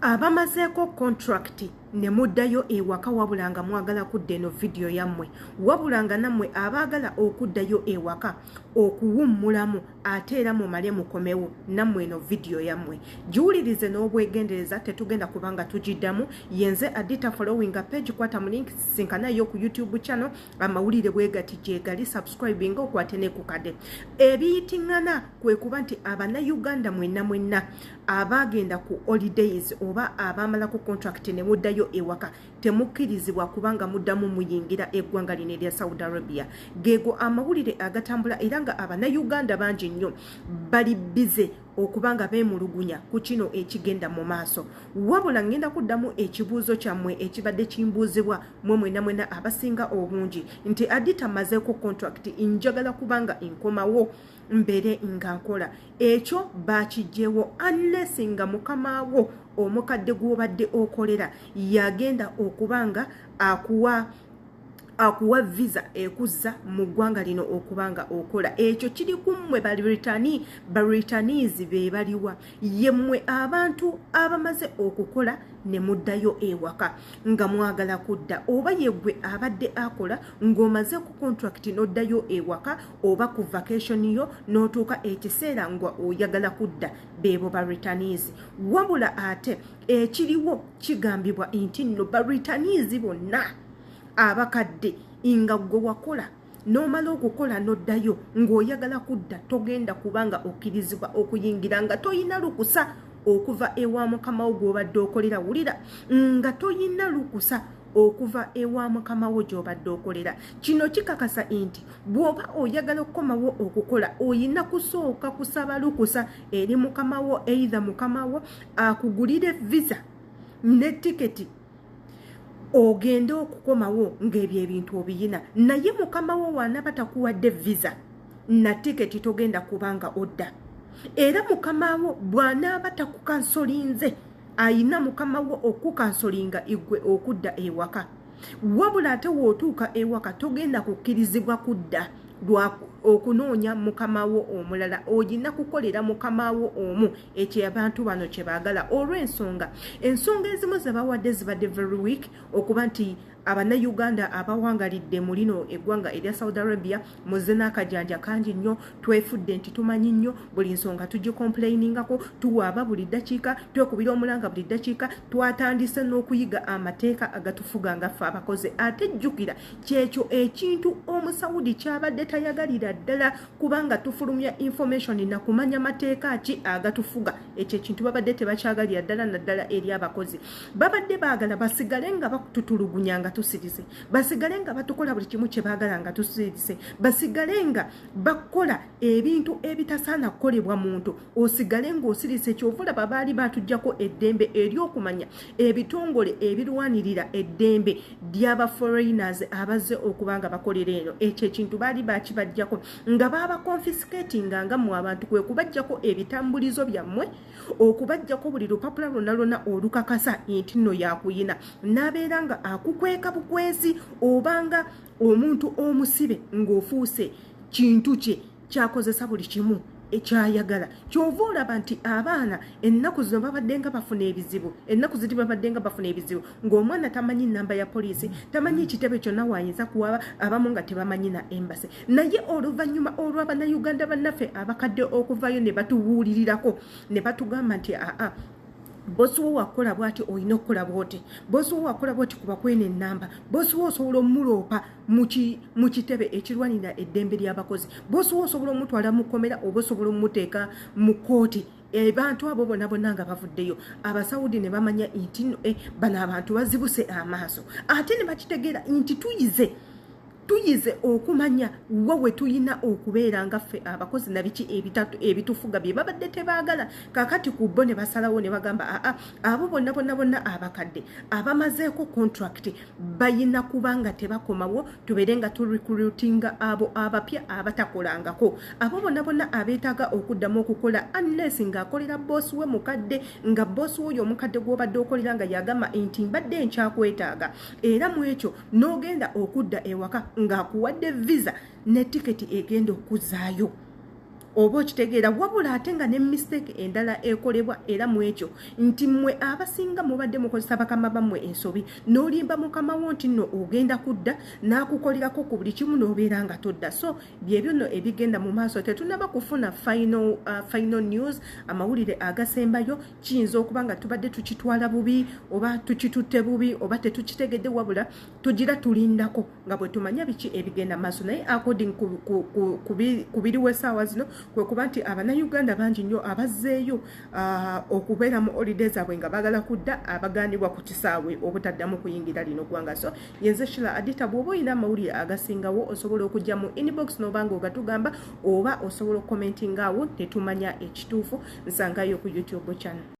Abamazeeko contract ne muddayo ewaka, wabula nga mwagala kudda, eno vidiyo yammwe. Wabula nga nammwe abaagala okuddayo ewaka okuwummulamu ate era mumale mukomewo, nammwe eno vidiyo yammwe, giwulirize n'obwegendereza. Tetugenda kubanga tugiddamu. Yenze Adita. Followinga page, kwata mu link, sinkanayo ku YouTube channel. Amawulire bwe gati gyegali. Subscribinga, okwate ne ku kade. Ebiyitiŋŋana kwe kuba nti Abannayuganda mwenna mwenna abagenda ku holidays oba abamalako contract ne muddayo ewaka, temukkirizibwa kubanga muddamu muyingira eggwanga lino erya Saudi Arabia. Geego amawulire agatambula, era nga Abannayuganda bangi nnyo bali bize okuba nga beemulugunya ku kino ekigenda mu maaso. Wabula ngenda kuddamu ekibuuzo kyammwe ekibadde kimbuuzibwa mwe mwena mwena abasinga obungi nti, "Adita, mazeeko contract, njagala kubanga nkomawo mbeere nga nkola." Ekyo bakijjewo unless nga mukama wo omukadde gw'obadde okolera yagenda okuba nga akuwa visa ekuzza mu ggwanga lino okuba nga okola. Ekyo kiri ku mmwe ba returnees be baliwa. Yemmwe abantu abamaze okukola ne muddayo ewaka nga mwagala kudda, oba yeggwe abadde akola ng'omaze ku contract n'oddayo ewaka oba ku vacation yo n'otuuka ekiseera nga oyagala kudda, beebo ba returnees. Wabula ate ekiriwo, kigambibwa nti nno ba returnees bonna abakadde nga gwe wakola n'omala okukola n'oddayo ng'oyagala kudda, togenda kubanga okkirizibwa okuyingira nga toyina lukusa okuva ewa mukama wo gw'obadde okolera. Wulira, nga toyina lukusa okuva ewa mukama wo gy'obadde okolera. Kino kikakasa nti bw'oba oyagala okukomawo okukola, oyina kusooka kusaba lukusa eri mukama wo, either mukama wo akugulire visa ne tiketi ogende okukomawo ng'ebyo ebintu obiyina. Naye mukama wo waanaba takuwadde visa na tiketi, togenda kubanga odda. Era mukama wo bw'anaaba takukansolinze, ayina mukama wo okukansolinga igwe okudda ewaka. Wabula ate w'otuuka ewaka, togenda kukkirizibwa kudda lwa okunoonya mukama wo omulala. Olina kukolera mukama wo omu. Ekyo abantu bano kye baagala, olw'ensonga ensonga ezimu ze bawadde zibadde very weak, okuba nti Abannayuganda abawangalidde mu lino eggwanga erya Saudi Arabia muze n'akajanja kangi nnyo. Twefudde nti tumanyi nnyo, buli nsonga tugicomplainingako, tuwaaba buli ddakiika, twekubira omulanga buli ddakiika. Twatandise n'okuyiga amateeka agatufuga nga ffe abakozi. Ate jjukira, kyekyo ekintu Omusawudi kyabadde tayagalira ddala, kubanga tufulumya information nakumanya mateeka ki agatufuga. Ekyo ekintu babadde tebakyagalira ddala, naddala eri abakozi. Babadde baagala basigale nga batutulugunya nga tusirise, basigale nga batukola buli kimu kye baagala nga tusirise, basigale nga bakola ebintu ebitasaana kukolebwa muntu, osigale ng'osirise. Kyova olaba baali batuggyako eddembe ery'okumanya ebitongole ebirwanirira eddembe ly'aba foreigners abazze okuba nga bakolera eno. Ekyo ekintu baali bakibajjako nga babaconfiscatinga nga mmwe abantu, kwe kubajjako ebitambulizo byammwe, okubajjako buli lupapula lwonna lwonna olukakasa nti nno yakuyina, n'abeera nga akukweka bukwezi, obanga omuntu omusibe ng'ofuuse kintu kye kyakozesa buli kimu ekyayagala. Kyova olaba nti abaana ennaku zino babadde nga bafuna ebizibu, ennaku ziri babadde nga bafuna ebizibu, ng'omwana tamanyi namba ya poliisi, tamanyi ekitebe kyonna waayinza kuwaba, abamu nga tebamanyi na embassy. Naye oluvannyuma olw'Abannayuganda bannaffe abakadde okuvayo ne batubuulirirako ne batugamba nti, "Aa, bosi wo wakola bwati, olina okukola bwoti. Bosi wo wakola bwoti, kuba kweno enamba. Bosi wo osobola omuloopa mu kitebe ekirwanira eddembe ly'abakozi. Bosi wo osobola omutwala mu kkomera oba osobola omuteeka mu kooti." Abantu abo bonna bonna nga bavuddeyo, Abasawudi ne bamanya nti no bano abantu bazibuse amaaso, ate ne bakitegeera nti tuyize okumanya wa we tuyina okubeera nga ffe abakozi nabiki ebitufuga bye babadde tebaagala. Kakati ku bo ne basalawo ne bagamba, "Aa, abo bonna bonna bonna abakadde abamazeeko contract bayina kubanga tebakomawo, tubeere nga turecruitinga abo abapya abatakolangako, abo bonna bonna abeetaaga okuddamu okukola, unless ng'akolera boosi we mukadde, nga boosi we oyo omukadde gw'obadde okolera nga yagamba nti mbadde nkyakwetaaga." Era mu ekyo n'ogenda okudda ewaka ng'akuwadde visa ne tiketi egenda okuzzaayo. Oba okitegeera? Wabula ate nga ne mistake endala ekolebwa era mu ekyo nti mmwe abasinga mubadde mukozesa bakama bammwe ensobi, n'olimba mukama wo nti nno ogenda kudda, n'akukolerako ku buli kimu, n'obeera nga todda. So byebyo nno ebigenda mu maaso. Tetunaba kufuna final news, amawulire agasembayo. Kiyinza okuba nga tubadde tukitwala bubi, oba tukitutte bubi, oba tetukitegedde, wabula tugira tulindako nga bwe tumanya biki ebigenda maaso. Naye according ku biriwo essaawa zino, kwe kuba nti Abannayuganda bangi nnyo abazzeeyo okubeera mu holiday zaabwe nga baagala kudda, abaganibwa ku kisaawe obutaddamu kuyingira lino ggwanga. So yenze Shila Adita. Bw'oba olina amawulire agasingawo, osobola okujja mu inbox n'oba nga ogatugamba, oba osobola okucommentinga awo tetumanya ekituufu. Nsangayo ku YouTube channel.